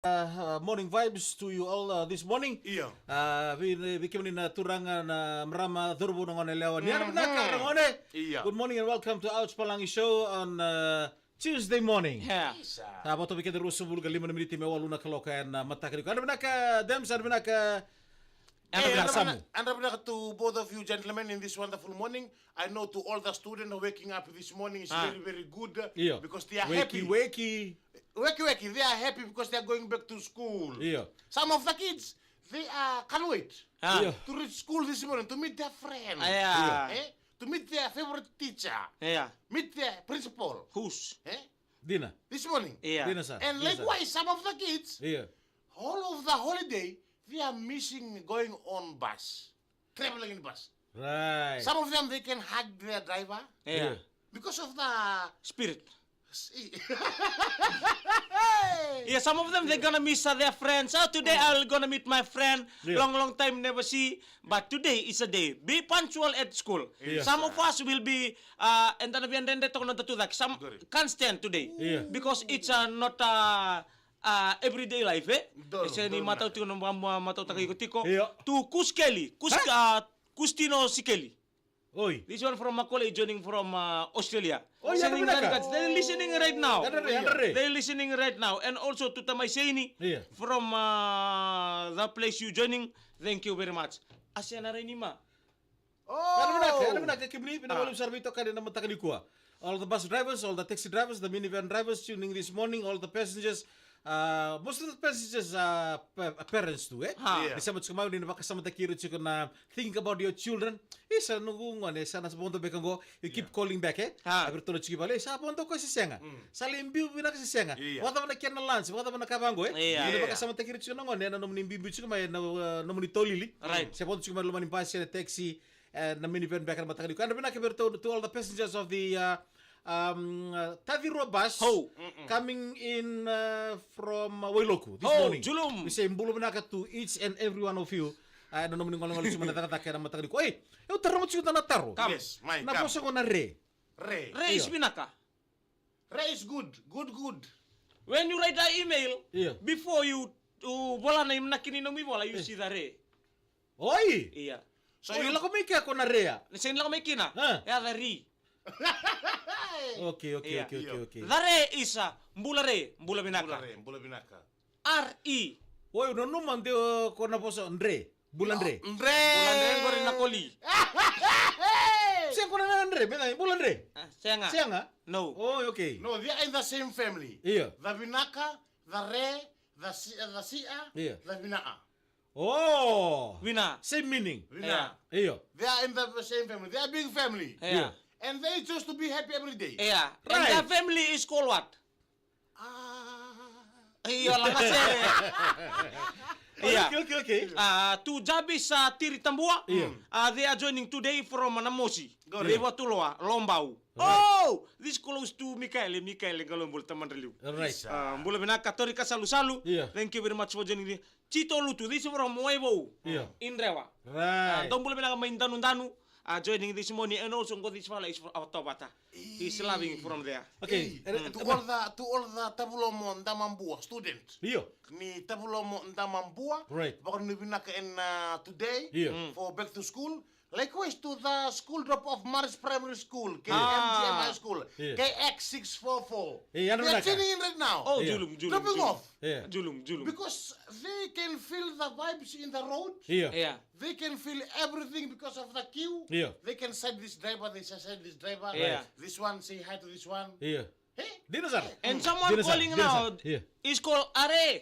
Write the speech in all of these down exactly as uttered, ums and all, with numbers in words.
uh, morning vibes to you all, uh, this morning. Io. Uh, vei, vei kemuni na turaga, na marama, cauravou, na gone yalewa. Ni yadra vinaka, ragone. Io. Good morning and welcome to Ouch Palangi Show on, uh, Tuesday morning. Yeah. Isa. Uh, vata vei keda ruasagavulu ka lima na miniti me walu na kaloko ena mataka nikua. Yadra vinaka, Dems, yadra vinaka. Yadra vinaka, Samu. Yadra vinaka to both of you gentlemen in this wonderful morning. I know to all the students waking up this morning is very, very good, uh, because they are happy. Weki, weki. Weki, weki, they are happy because they are going back to school. Io. Some of the kids, they are, can't wait to reach school this morning to meet their friends. Ah, yeah. Eh? To meet their favorite teacher. Yeah. Meet their principal. Who's? Eh? Dina. This morning. Yeah. Dina sa. And likewise, some of the kids, all of the holiday, they are missing going on bus. Traveling in bus. Right. Some of them, they can hug their driver. Yeah. Because of the spirit. Yeah, some of them, they're gonna miss, uh, their friends. Oh, today I'm gonna meet my friend. Yeah. Long, long time never see. But today is a day. Be punctual at school. Yes. Some of us will be, uh, and then we are toka na datu that some can't stand today. Yeah. Because it's, uh, not, uh, uh, everyday life, eh? Ese ni matau tiko na, ma-, ma-, matautaka iko tiko. Io. To Kuskeli, Kus-, uh, Kustino Sikeli. Oi. This one from Macaulay, joining from, uh, Australia. Oi, sending yadra vinaka. They're listening right now. Yadra re, yadra re. They're listening right now. And also to Tamai Seini from, uh, the place you joining. Thank you very much. Asena Rainima. Yadra vinaka, yadra vinaka kemuni, vinaka vakalevu sara veitokani ena mataka nikua. All the bus drivers, all the taxi drivers, the minivan drivers tuning this morning, all the passengers, uh, most of the passengers are pa-, parents tu, eh? Ni sema tiko mai, ni na vakasamataki ira tiko na, thinking about your children. Isa, noqu gone sa na vodo beka qo, you keep calling back, eh? Vei iratou na tiko i vale, sa vodo koya se sega. Sa lai biu vinaka se sega. Vakacava na kena lunch, vakacava na ka vaqo, eh? Ni na vakasamataki ira tiko na gone ena nomuni biubiu tiko mai, na, uh, nomuni tolili. Se vodo tiko mai loma ni basi, ena taxi, eh, na minivan beka na mataka nikua. Yadra vinaka vei iratou, to all the passengers of the, uh, um, uh, Tacirua bus coming in, uh, from, uh, Wailoku this morning. Julum. We say bula vinaka to each and every one of you. Uh, ena nomuni golegole tiko mai na cakacaka ena mataka nikua. Ei, au taroga tiko na taro. Yes, mai, na vosa qo na re. Re. Re is vinaka. Re is good, good, good. When you write an email, before you, you vola na inaki ni nomu ivola, you see the re. Oi! Ia. So you lako mai kea ko na re ya? Na sega ni lako mai kina. E a the re. Okay, okay, okay, okay, okay. The re is a bula re, bula vinaka. Bula re, bula vinaka. R E. Oi, nanuma de ko na vosa dre. Bula dre. Dre. Bula dre qori na koli. Sega ko na dre, me na bula dre. Ah, sega. Sega? No. Oh, okay. No, they are in the same family. Io. The vinaka, the re, the si-, the si'a, the vinaa. Oh. Vina. Same meaning. Vina. Io. They are in the same family. They are big family. Io. And they choose to be happy every day. Io. Right. And the family is called what? Ah. Io, la ka sere. Io. Okay, okay, okay. Ah, to Jabis, ah, Tiri Tabua. Io. Ah, they are joining today from Namosi. Io. Rivatuloa, Lobau. Right. Oh, this close to Mikaele, Mikaele Galobol Tamadra Liu. Right. Ah, bula vinaka Torika Salusalu. Io. Thank you very much for joining me. Tito Lutu, this is from Waivou. Io. In Rewa. Right. Ah, dou bula vinaka mai Danudanu. Ah, joining this morning and also qo this fala is from Atovata. He's loving from there. Okay. Hey, to all the, to all the Tavulomo Damabua student. Io. Ni Tavulomo Damabua. Right. Vakanuinui vinaka ena, uh, today. Io. For back to school. Likewise to the school drop off Marist Primary School, K M G M High School, K X six four four. Hey, they are tuning in right now. Oh, Julum, Julum, dropping off. Julum, Julum. Because they can feel the vibes in the road. Yeah. They can feel everything because of the queue. Yeah. They can side this driver, they side this driver. Yeah. This one, say hi to this one. Yeah. Hey. Dina sara. And someone calling now is called Are.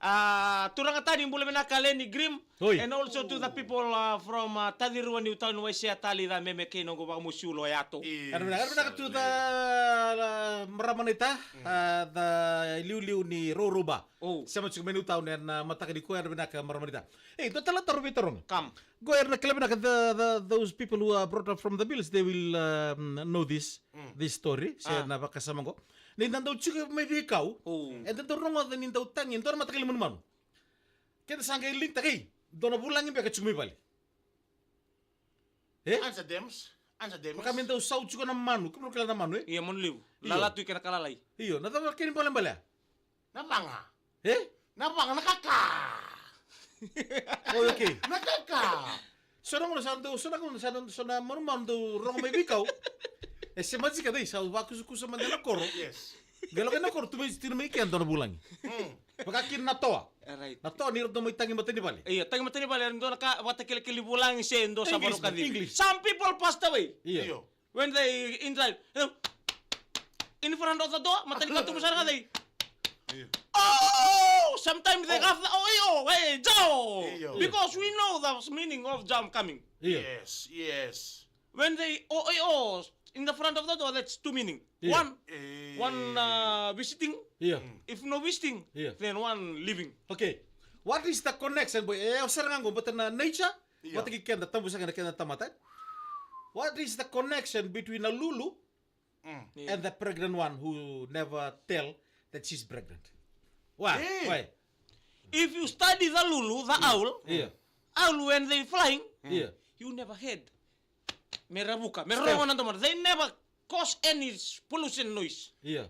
Ah, turaga tani, bula vinaka Leni Grim. Oi. And also to the people, ah, from, ah, Tacirua, Newtown, Waisea, Talica, Meme kei noqu vakamosi Ulo Yato. Era vinaka, era vinaka to the, ah, marama naita, ah, the liuliu ni Rourouba. Oh. Sema tiko mai Newtown ena mataka nikua, era vinaka marama naita. Ei, dua tale na taro veitaroga. Kam. Qo era na kila vinaka, the, the, those people who are brought up from the village, they will, um, know this, this story. Se na vakasama qo. Ni da dau tiko mai veikau, e da dau rogoca ni dau tagi e dua na mataqali manumanu. Keda sa qai linkitaka, ei, dua na vulagi beka tiko mai vale. E? Ansa Dems, ansa Dems. Vaka me dau sau tiko na manu, kemudrau kila na manu, e? Ia, manu levu. Io. Lala tu i kena ka lalai. Io, na cava kena ibalebale? Na maga. E? Na vaga na kaka. Oh, okay. Na kaka. So na gauna sa dou, so na gauna sa dou, so na manumanu dou rogo mai veikau. E se majika dei, sa vakusakusa mada na koro. Yes. Qai lako na koro, tu mai tini mai kea dua na vulagi. Vaka kina na toa. Right. Na toa ni ratou mai tagi matanivale. Io, tagi matanivale, era dua na ka vata kelekele vulagi se dua sa English, varokaci. English. Some people passed away. Io. Io. When they inside, you know, in front of the door, matani ka tumu sara ga dei. Io. Oh, sometimes they have the oh, oh, hey, Joe. Io. Because we know the meaning of Joe coming. Io. Yes, yes. When they oh, oh, oh, in the front of the door, that's two meaning. Io. One, Eh. one uh, visiting. Io. If no visiting, Io. then one living. Okay. What is the connection, boy? E, o sara ga qo, but na nature, Io. vata kei keda, tabu sara ga na keda tamata. What is the connection between a lulu Yeah. and the pregnant one who never tell that she's pregnant? Why? Eh. Why? If you study the lulu, the owl, Io. owl when they flying, Io. you never heard. Me ra vuka, me ra rogo na domona. They never cause any pollution noise. Io.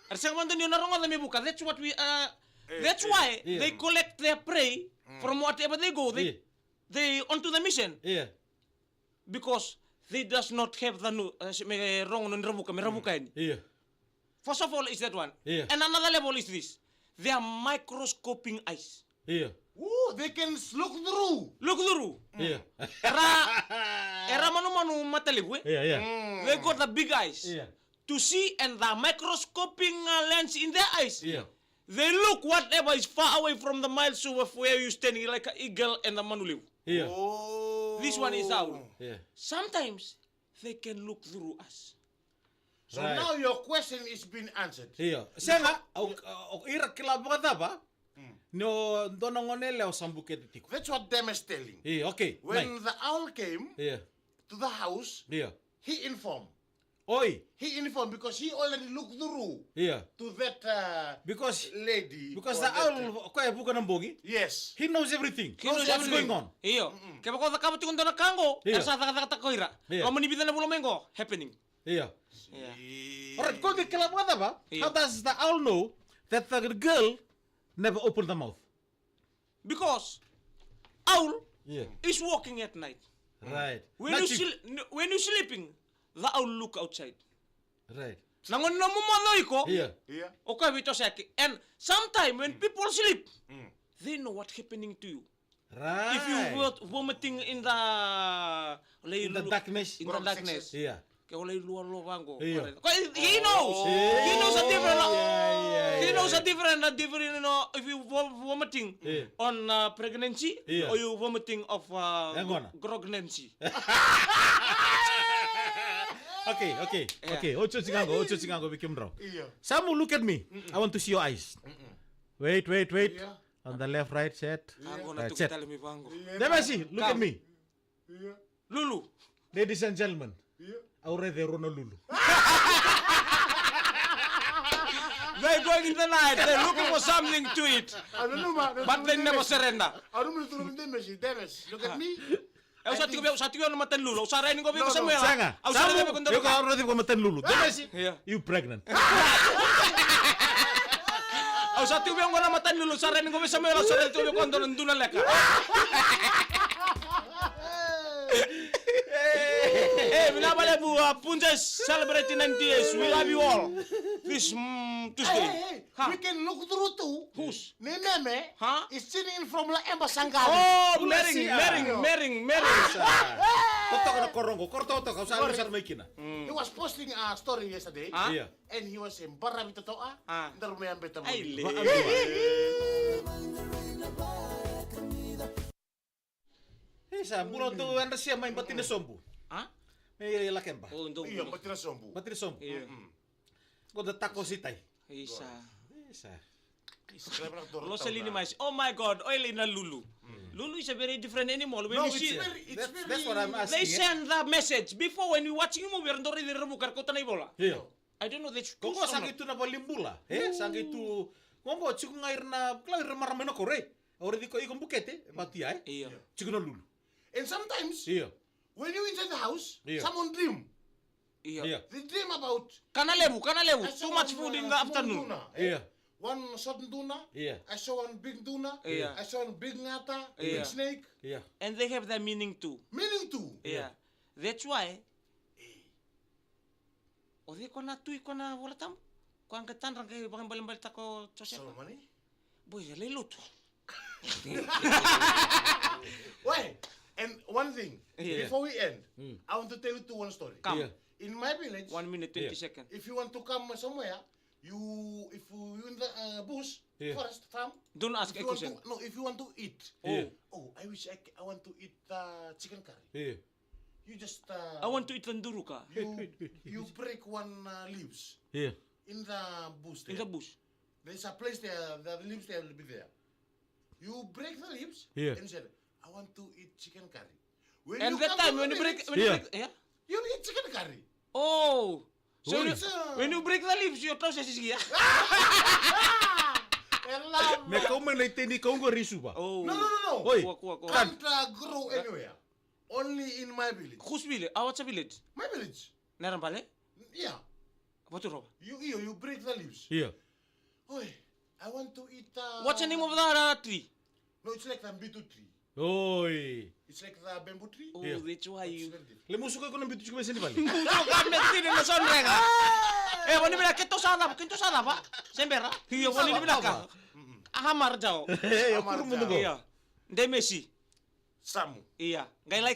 Era sega mada ni o na rogoca me vuka. That's what we, uh, that's why Yeah. they collect their prey from whatever they go. They, Yeah. they onto the mission. Io. Because they does not have the no, uh, se me rogo ni ra vuka, me ra vuka yani. Io. First of all is that one. Yeah. And another level is this. They are microscoping eyes. Io. Ooh, they can look through. Look through. Io. Era, era manumanu matalevu, eh? Io, io. They got the big eyes. Io. To see and the microscoping uh, lens in their eyes. Io. They look whatever is far away from the miles of where you standing like an eagle and the manu levu. Io. Oh. This one is owl. Io. Sometimes they can look through us. So Right. Now your question is being answered. Io. Sega, o, o ira kila vakacava. No, dua na gone yalewa sa bukete tiko. That's what them is telling. Io, okay. When the owl came Io. To the house, Io. He informed. Oi. He informed because he already looked through Io. To that uh, Because lady. Because Or the that, owl, o koya e vuka na bogi. Yes. He knows everything. He knows What's everything. Going on? Io. Kevaka o cakava tiko dua na ka qo, Io. era sa cakacakataka o ira. Io. Loma ni vica na vula mai qo, happening. Io. Yeah. Eh, Alright, ko ke kila vakacava? Io. How does the owl know that the girl never opened the mouth? Because owl Yeah. Is walking at night. Right. When you Nothing. Sl- when you sleeping, the owl look outside. Right. Na gauna ni nomu moce o iko, Yeah. Yeah. o koya e veitosoyaki. And sometime when people sleep, they know what happening to you. Right. If you vo- vomiting in the In the darkness. In the darkness. Yeah. Ke o lai lua lova qo. Yeah. Ko- He knows. He knows a different. Yeah, yeah, He yeah, knows a yeah. Different, a different. You know, if you vom- vomiting Yeah. On uh, pregnancy Yeah. Or you vomiting of uh, Hang on. Grognancy. Okay, okay, Yeah. okay. Ocho chingango, ocho chingango, bikim bro. Yeah. Samu, look at me. I want to see your eyes. Wait, wait, wait. Yeah. On the left, right, set. Ango na Right, tuki set. Tale mi vango. Demesi, look at Come. Me. Yeah. Lulu. Ladies and gentlemen, Yeah. au raica e rua na lulu. They're going in the night. They're looking for something to eat. I don't know, man. But they never surrender. I don't know, Demesi. Demesi, look at me. Au sa tiko vei, au sa tiko vei na matani lulu. Au sa rai ni qo vei ko No, no. Samuela. Sega. Au sa rai vei ko Samu, eu Dona. ka raica ko matani lulu. Demesi, Yeah. You pregnant. Au sa tiko vei ko na matani lulu. Sa rai ni qo vei Samuela. Au sa rai tiko vei ko Dona, duna leka. Hey, vinaka vakalevu, uh, Punjas celebrating ninety years. We love you all. This mm, Tuesday. Hey, hey, hey. Ha. We can look through too. Who's? Ni meme Huh? Is sitting in from la Emba Sangalo. Oh, Pula Mering, sia. Mering, Mering, Mering. Totoka na korongo, koro totoka, au sa lusara mai kina. He was posting a story yesterday. Huh? Ia. And he was saying, bara vita toa, Ah. daru me ambeta Ai, moni. le. Vaadua. E sa bula tu eda sia mai Batina Sobu. Ah? Me Lakeba. Oh, ndo. Io, Batina Sobu. Batina Sobu. Io. Ko da tako sitai. Isa. Isa. Losa lini mais. Oh my God, oil in a lulu. Lulu is a very different animal. When No, you it's see, very, it's That's, very... that's what I'm asking. They Eh? Send the message before when you watching movie, ndo raici ravuka, kauta na ivola. Io. I don't know that's Ko true ko or sa not. Qai tu na valibula. E sa qai tu. Ko ko tiko ga ira na, kila ira marama na koro. Au raici ko iko bukete, vatu ya e. Io. Tiko na lulu. And sometimes, Io. When you inside the house, Io. Someone dream. Io. Io. They dream about... Kana levu, kana levu. I Too saw much one, food uh, in the small afternoon. Tuna, eh? Io. one short tuna. Yeah. I saw one big tuna. Yeah. I saw one big ngata, yeah, big snake. Yeah. And they have their meaning too. Meaning too. Yeah. Yeah. That's why. Hey. O cei ko na tui ko na Vola Tabu? Ko a qai tadra qai vakaibalebaletaka o Josefa. Solomoni? Boy, e lai lotu. Why? And one thing, yeah, before we end, mm, I want to tell you two one story. Come. Yeah. In my village, one minute, twenty, yeah, seconds. If you want to come somewhere, you, if you in the, uh, bush, yeah, forest, farm, don't ask a question. If you want to, no, if you want to eat, yeah, oh, oh, I wish I, ca- I want to eat, uh, chicken curry. Yeah. You just, uh, I want to eat tanduruka. You, you break one, uh, leaves. Yeah. In the bush there. In the bush. There's a place there, the leaves there will be there. You break the leaves, yeah, and you said, "I want to eat chicken curry." When and you that come time to the when you break, village, when you, yeah, break, yeah, you eat chicken curry. Oh. So when you, it's, uh, when you break the leaves, your trousers is here. Me kau mai na iteni kau qo Risuva. Oh. No, no, no, no. Oi. Kua, kua, kua. Can't, uh, grow anywhere. Only in my village. Whose village? Ah, what's a village? My village. Narabale? Yeah. Vaturova. You, you, you break the leaves. Yeah. Oi, I want to eat, uh, what's the name of the, uh, tree? No, it's like the bitu tree. Oi. It's like the bamboo tree. Oh, yeah, that's why you. It's very different. Le musuka ko na bitu tiko mai Senivale. Musuka me tini na sonrega. Eh, vani mena ke tosa cava, ke tosa cava. Sembera. Io, vani mena ka. Mm-mm. Aha, marjao. Eh, ya kuru mundu ko. Iya. Demesi. Samu. Iya. Qai lai